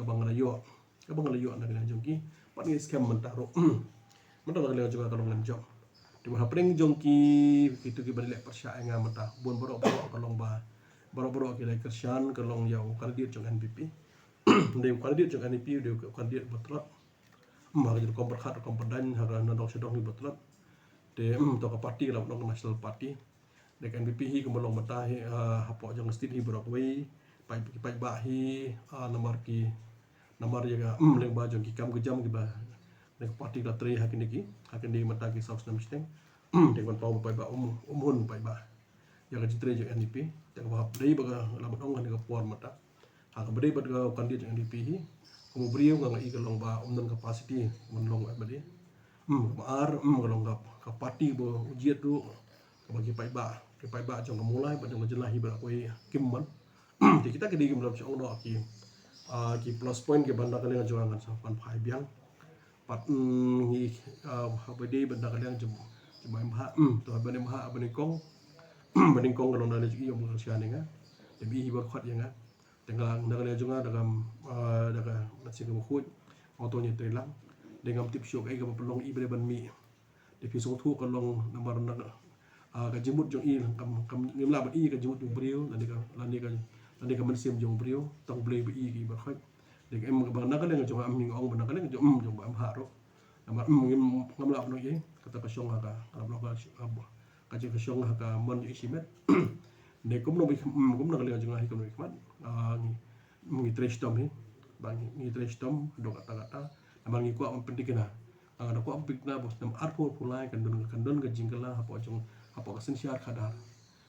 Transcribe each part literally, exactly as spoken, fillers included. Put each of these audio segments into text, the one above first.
kaba nga la ïoh, kaba nga la ïoh na ka liang jong ki. Pat ngi skhem mynta ruh mynta na ka liang jong nga ka long lem jong. Te hapdeng jong ki, kito kiba leh pyrshah ïa nga mynta, bun baroh baroh ka long ba, baroh baroh ki la kyrshan ka long ïa u candidate jong N P P. Dei u candidate jong N P P, dei u candidate ba tlot. Hmm, ha ka rukom pyrkhat, rukom pyrdain, ha ka nadong shadong hi ba tlot. Te, hmm, to ka party ka la long ka National Party. Dei ka N P P hi kumba long mynta hi, ah, hapoh jong ka state hi baroh kawei. Paid, paidbah hi, ah, namar ki, namar ïa ka, hmm, lyngba jong ki kam ka jam kiba, dei ka party ka la trei ha kine ki, ha kine mynta ki saw snem shiteng. Hmm, dei ban paw paidbah, um, um hun paidbah ïa ka jingtrei jong N P P. Te kaba hap dei ba ka la ban ong ha kane ka por mynta, ha kaba dei bad ka candidate jong N P P hi, kum u briew nga nga i ka long ba um don capacity ban long M L A. Hmm, kaba ar, hmm, ka long ka, ka party ba u jied ruh, kaba ki paidbah, ki paidbah jong ka Mawlai bad jong ka jylla hi baroh kawei kim mon. Te kita ki dei ki mlong shong noh ki, ah, ki plus point kiba na ka liang jong nga ngan sa pan phai biang. Pat, mm, ngi, ah, haba dei ba na ka liang jong, jong ba em ha, mm, to ba em ha, ba nyngkong, ba nyngkong ka long na liang jong i ïa u kyrshan ïa nga. Te ba i hi bakhot ïa nga. Te nga na ka liang jong nga da ka, ah, da ka mynsiem kaba khuid, nga to ngi trei lang. Dei ngam tip shuh kaei kaba pynlong i ba dei ban mih. Te phi sngewthuh ka long namar na ka, ah, ka jingmut jong i, kam, kam ngim lah ban i ka jingmut jong u briew, lane ka, lane ka, lane ka mynsiem jong u briew, tang Blei ba i ka i bakhot. Dei ka em kaba na ka liang jong nga, em, ngi ong ba na ka liang jong, em, jong ba em ha ruh. Namar, em, ngim, ngam lah ban ong ei, kata ka shong ha ka, ka, ka, ka jing ka shong ha ka mon jong i shimet. Dei kumno ba, em, kumno ka liang jong nga hi kumno i khmat. Ah, ngi, ngi trei shitom hi. Ba ngi, ngi trei shitom, haduh katta katta. Namar ngi kwah ban pynthikna. Ah, nga da kwah ban pynthikna ba snem arphew arphew lai kan don, kan don ka jingkylla hapoh jong, hapoh ka synshar khadar.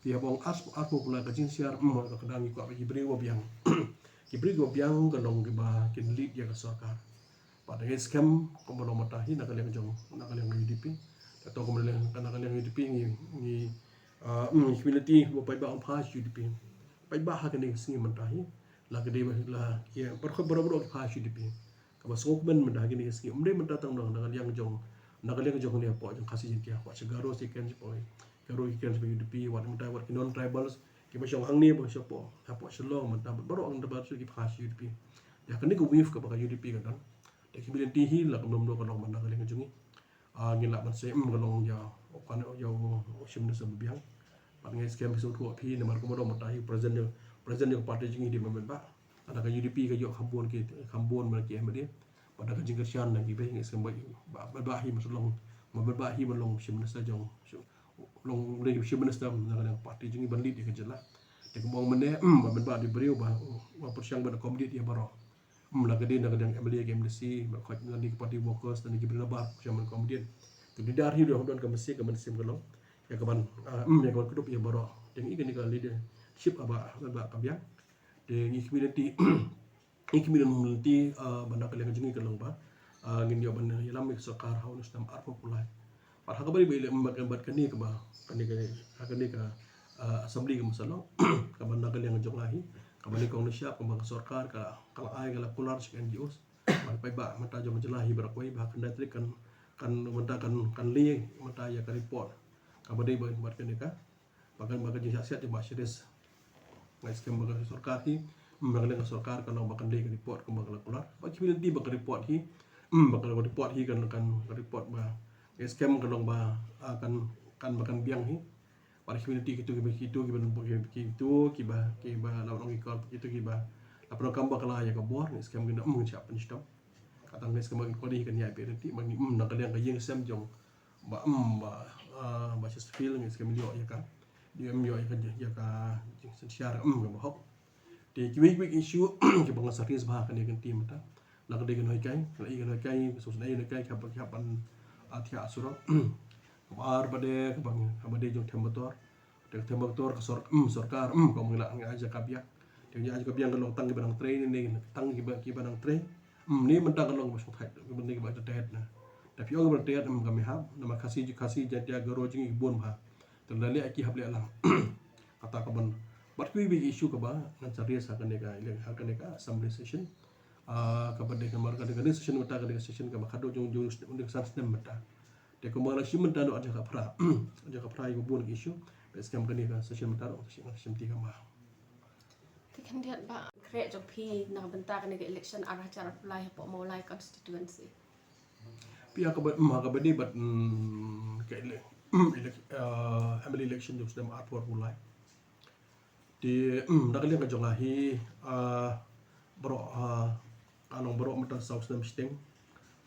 Te haba ong ar, arphew arphew lai ka jingshar, mm, ka khadar ngi kwah ba ki briew ba biang. Ki briew ba biang ka long kiba kin lead ïa ka sorkar. Pat ngi skhem kumba long mynta hi na ka liang jong, na ka liang U D P. Te to kumba long na ka liang U D P ngi, ngi, ah, mm, ngi community ba paidbah ong phai sha U D P. Paidbah ha kane ka sngi mynta hi la ka dei ba la ki, baroh baroh ki phai sha U D P. Kaba sngewkmen mynta ha kine ki sngi, ym dei mynta tang na ka liang jong, na ka liang jong ne hapoh jong Khasi Jaiñtia, hapoh sha Garo sha kren, hapoh Garo ki kren shapoh U D P, wat mynta wat ki non-tribals kiba shong hangne ba shapoh, hapoh Shillong mynta bad baroh hangta ba shu ki phai sha U D P. Ïa kane ka wave kaba ka U D P ka don. Te ki community hi la ka nom do ka long mynta ka liang jong ngi. Ah, ngi lah ban shem ka long ïa u kan ïa u Chief Minister ba biang. Pat ngi skhem phi sngewthuh phi namar kumba long mynta hi president, president jong party jong ngi dei ba mynba. Lada ka U D P ka ïoh kham bun ki, kham bun ma ki M L A. Bad da ka jingkyrshan na ki bei ngi skhem ba, ba, ba hi masa long, ba, ba hi ban long Chief Minister jong, long, long Chief Minister na ka party jong ngi ban lead ïa ka jylla. Te kumba ong mynne, em, ba mynba dei briew ba, ba pyrshang ban accommodate ïa baroh. Em, la ka dei na ka dang M L A ka M D C, ba khot na ki party workers, na ki briew na bar, pyrshang ban accommodate. Te dei dar hi don ka masi ka mynsiem ka long ïa ka ban, ah, em, ïa ka ban kdup ïa baroh. Te ngi kane ka leadership haba, haba ka biang. Te ngi community, ngi community, ah, ba na ka liang jong ngi ka long ba, ah, ngin ïoh ban ïalam ïa ka sorkar ha u snem arphew pule. Bad ha kaba dei ba i leh, mm, bad, bad kane kaba, kane ka, ha kane ka, ah, assembly kaba sa long, kaba na ka liang jong nga hi, kaba nyngkong nyngshap, kaba ka sorkar ka, ka la ai, ka la kular sha ki N G Os. Bad paidbah mynta jong ka jylla hi baroh kawei, ba ha ka khyndai tarik kan, kan mynta kan, kan leh mynta ïa ka report kaba dei ba, bad kane ka, ba kan, ba kan jingshah siat jong Bah Sharif. Nga skhem ba ka sorkar hi, mm, ba ka liang ka sorkar kan long ba kan leh ka report kumba ka la kular. Bad ki community ba ka report hi, mm, ba ka report hi kan, kan report ba, nga skhem kan long ba, ah, kan, kan ba kan biang hi. Bad ki community kito kiba, kito kiba, kito kiba, kiba la long ki kor, kito kiba la pyndonkam bakla ïa ka bor, nga skhem kin, mm, kin shah pynshitom. Kata nga skhem ba kin kordor hi kan ïa bit riti, ba ngi, mm, na ka liang ka ïing sem jong Bah, mm, Bah, ah, Bah Chesterfield, nga skhem ïoh ïa ka, ïoh, ïoh ïa ka, ïa ka jingsynshar, mm, kaba hok. Te kiwei kiwei ki issue kiba nga sa raise bha ha kane ka kynti mynta. La ka dei ka nonghikai, la i ka nonghikai, ka sosna i nonghikai, ka ba, ka ban, ah, thiah surok. Kaba ar ba dei, kaba, kaba dei jong Them Baktor. Te Them Baktor ka sor-, mm, sorkar, mm, ka ong ngi la, ngi ai jaka biang. Te ngi ai jaka biang ka long tang kiba nang trei ne, ne tang kiba, kiba nang trei. Mm, ne mynta ka long ba shong thait, kiba ne kiba trei na. Te phi ong kiba trei, mm, ka mihap, namar Khasi, Khasi Jaiñtia Garo jong ngi ki bun bha. Te la leh ki hap leh lang. Kata ka ban. Bad kiwei kiwei ki issue kaba ngan sa raise ha kane ka, ha kane ka assembly session. Ah, kaba dei namar kane ka session mynta, kane ka session kaba khadduh jong, jong, jong san snem mynta. Te kumba la shim mynta noh ar hajar khatphra. Ar hajar khatphra ïa ka bun ki issue. Te skhem kane ka session mynta noh, session, session ti kaba. Te khyndiat Bah, khreh jong phi na ka bynta kane ka election ar hajar arphew lai hapoh Mawlai constituency. Phi ha kaba, mm, ha kaba dei bad, mm, ka ele-, elec-, ah, M L A election jong u snem arphew arphew lai. Te, mm, na ka liang ka jong nga hi, ah, baroh, ah, ka long baroh mynta saw snem shiteng,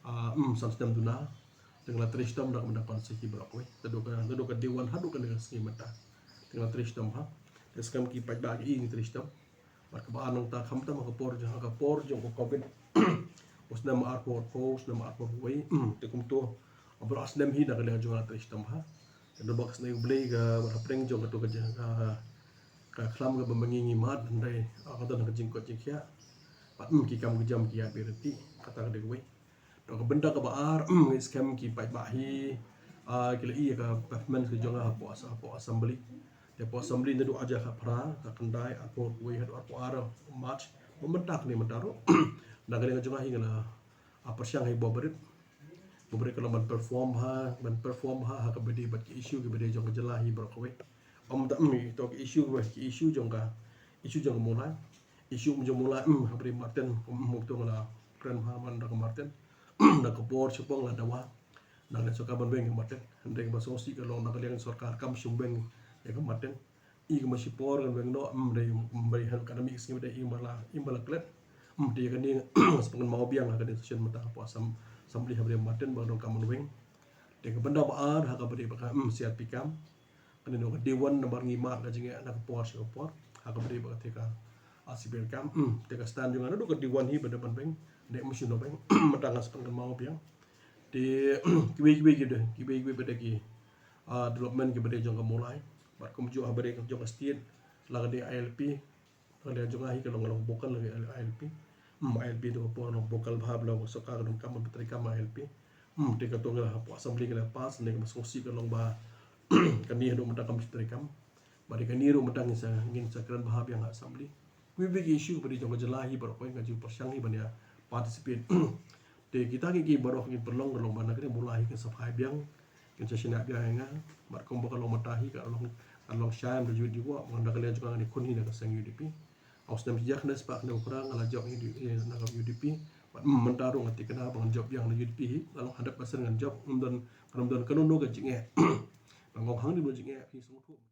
ah, mm, san snem duna. Te nga la trei shitom da ka bynta constituency baroh kawei. Naduh ka, naduh ka day one haduh kane ka sngi mynta. Te nga la trei shitom bha. Te skhem ki paidbah ki i ngi trei shitom. Bad kaba ar nangta khamtam ha ka por jong, ha ka por jong ka covid. U snem arphew arphew, u snem arphew arphew wei. Mm, te kumto. Baroh snem hi na ka liang jong nga la trei shitom bha. Te da ba ka snem U Blei ka, bad hapdeng jong kato ka jing, ka, ka khlam kaba ma ngi ngi mad, hynrei, ah, ka don ka jingkoit jingkhiah. Bad, mm, ki kam ki jam ki ïa bit riti, kata ka dei kawei. Te ka bynta kaba ar, mm, ngi skhem ki paidbah hi, ah, ki la i ka performance ka jong nga hapoh as-, hapoh assembly. Te hapoh assembly naduh ar hajar khatphra, ka khyndai, arphew wei, haduh arphew ar March, ba mynta kane mynta ruh. Na ka liang jong nga hi nga la, ah, pyrshang hi ba barit. Ba barit ka long ban perform ha, ban perform ha, ha kaba dei bad ki issue kiba dei jong ka jylla hi baroh kawei. Ym da, mm, ito ki issue ba, ki issue jong ka, issue jong ka Mawlai. Issue jong Mawlai, mm, ha Bri Martin, mm, to nga la kren ha man da ka Martin. Da ka por shipong la dawa. Na ka liang sorkar ban weng ka Martin. Hynrei kaba sngewsih ka long na ka liang sorkar kam shym weng ïa ka Martin. I ka ma shipor kan weng noh, mm, dei, mm, dei han ka na mi sngi dei i ma la, i ma la klet. Mm, dei kane, spang kan maw biang ha kane session mynta hapoh Assem-, Assembly ha Bri Martin ba donkam ban weng. Te ka bynta ba ar ha kaba dei ba ka, mm, C R P camp. Kane noh ka day one namar ngi mad ka jingeh na ka por sha ka por. Ha kaba dei ba ka te ka, ah, C P R camp. Mm, te ka stand jong nga naduh ka day one hi ba dei ban weng. Dei ma shu na weng. Mynta nga spang kan maw biang. Te kiwei kiwei ki dei, kiwei kiwei ba dei ki, ah, development kiba dei jong ka Mawlai. Bad kumjuh ha ba dei jong ka state, la ka dei I L P. Ka dei jong nga hi ka long, ka long vocal la ka I L P. Hmm, I L P to ka por long vocal bha ba la ka sorkar ka donkam ban treikam I L P. Hmm, te kato nga hapoh assembly ka la pass, ne ka ba sngewsih ka long ba kane haduh mynta kam treikam. Ba dei kane ruh mynta ngin sa, ngin sa kren bha biang ha assembly. Kiwei kiwei ki issue ba dei jong ka jylla hi baroh kawei nga ju pyrshang hi ban ïa participate. Te kita ki, ki baroh ngin pynlong ka long ba na kane Mawlai hi kin sa phai biang, kin sa shaniah biang ïa nga. Bad kumba ka long mynta hi ka long, ka long shai ym da ju, ju, ba nga da ka liang jong nga ngi khun hi na ka seng U D P. Ha u snem shi hajar khyndai spah khyndai phew phra nga la jop hi, eh, na ka U D P. Bad mynta ruh nga thikna ba ngan jop biang na U D P hi. Ka long hundred percent ngan jop, ym don, ym don kano kano ka jingeh. Ba nga ong hangne ym don jingeh hi sngewthuh.